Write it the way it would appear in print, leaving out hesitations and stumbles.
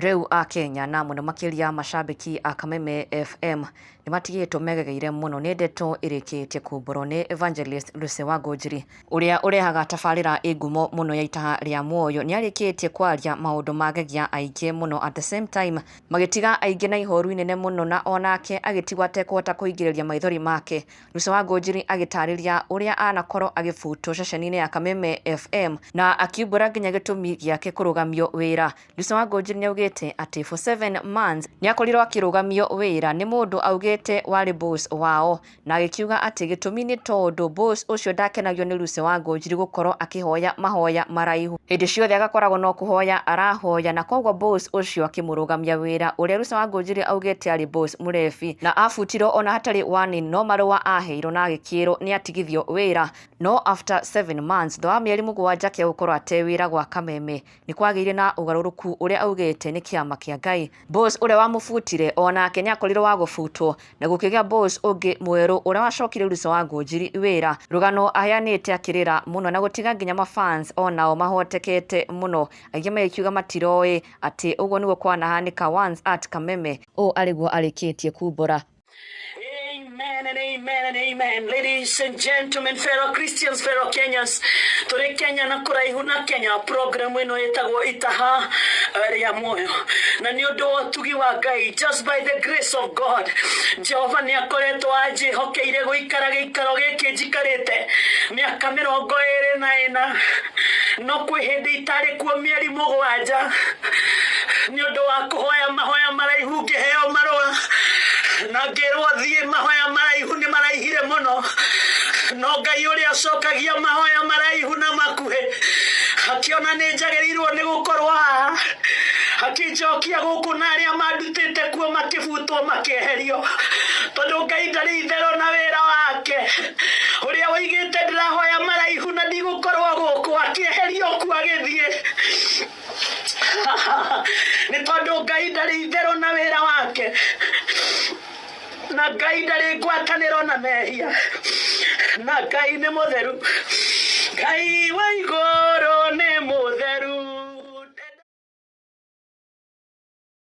Rĩu Akenya na mũno makĩria macambĩki a Kameme FM nĩ matigĩtwo megegeire mũno nĩ ndeto ĩrĩkĩtie kumbũrwo nĩ Evangelist Lucy Wangũnjiri ũrĩa ũrehaga tabarĩra ĩ ngumo mũno ya Itaha rĩa Muoyo. Nĩ arĩkĩtie kwaria maũndũ magegia aingĩ mũno, at the same time magĩtiga aingĩ na ihoru inene mũno, na onake agĩtigwo atekũhota kũingĩrĩria maithori make. Lucy Wangũnjiri agĩtarĩria ũrĩa anakorwo agĩbutwo ceceni-inĩ ya Kameme FM na akiumbũra nginya gĩtũmi gĩake kũrũgamio wĩra. Lucy Wangũnjiri nĩaugĩte atĩ for 7 months nĩakorirwo akĩrũgamio wĩra nĩ mũndũ augĩte warĩ boss wao, na agĩkiuga atĩ gĩtũmi nĩ tondũ boss ũcio ndakenagio nĩ Lucy Wangũnjiri gũkorwo akĩhoya mahoya maraihu hĩndĩ ciothe, agakoragwo no kũhoya arahoya, na koguo boss ũcio akĩmũrũgamia wĩra, ũrĩa Lucy Wangũnjiri augĩte arĩ boss mũrebi, na abutirwo ona hatarĩ warning, no marũa aheirwo na agĩkĩrwo nĩ atigithio wĩra. No after 7 months, thutha wa mĩeri 7 kĩa gũkorwo ate wĩra gwa Kameme, nĩ kwagĩire na ũgarũrũku ũrĩa augĩte nĩ kĩama kĩa Ngai. Boss ũrĩa wamũbutire onake nĩ akorirwo wa gũbutwo, na gũkĩgĩa boss ũngĩ mwerũ ũrĩa wacokire Lucy Wangũnjiri wĩra. Rũgano aheanĩte akĩrĩra mũno na gũtiga nginya mafans onao mahotekete mũno, aingĩ magĩkiuga matiroĩ atĩ ũguo nĩguo kwanahanĩka once at Kameme. Ũũ arĩguo arĩkĩtie kumbũra. Amen and amen and amen. Ladies and gentlemen, fellow Christians, fellow Kenyans, tũrĩ Kenya na kũraihu na Kenya, program ĩno ĩtagwo Itaha rĩa Muoyo. Na nĩ ũndũ wa ũtugi wa Ngai, just by the grace of God, Jehova nĩ akoretwo anjĩhokeire gũikara gĩikaro gĩkĩ njikarĩte mĩaka 24, no kwĩ hĩndĩ itarĩ kuo mĩeri 7 nĩ ũndũ wa kũhoya mahoya maraihu. Ngĩheo marũa na ngĩrwo thiĩ, mahoya maraihu nĩ maraihire mũno, no Ngai ũrĩa acokagia mahoya maraihu na makuhĩ akĩona nĩ njagĩrĩirwo nĩ gũkorwo haha, akĩnjokia gũkũ, na arĩa mandutĩte kuo makĩbutwo makĩeherio, tondũ Ngai ndarĩ itherũ na wĩra wake ũrĩa woigĩte ndĩrahoya maraihu na ndigũkorwo gũkũ, akĩeherio kuo agĩthiĩ, nĩ tondũ Ngai ndarĩ itherũ na wĩra wake, na Ngai ndarĩ ngwatanĩro na mehia, na Ngai nĩ mũtheru. Ngai wa igũrũ.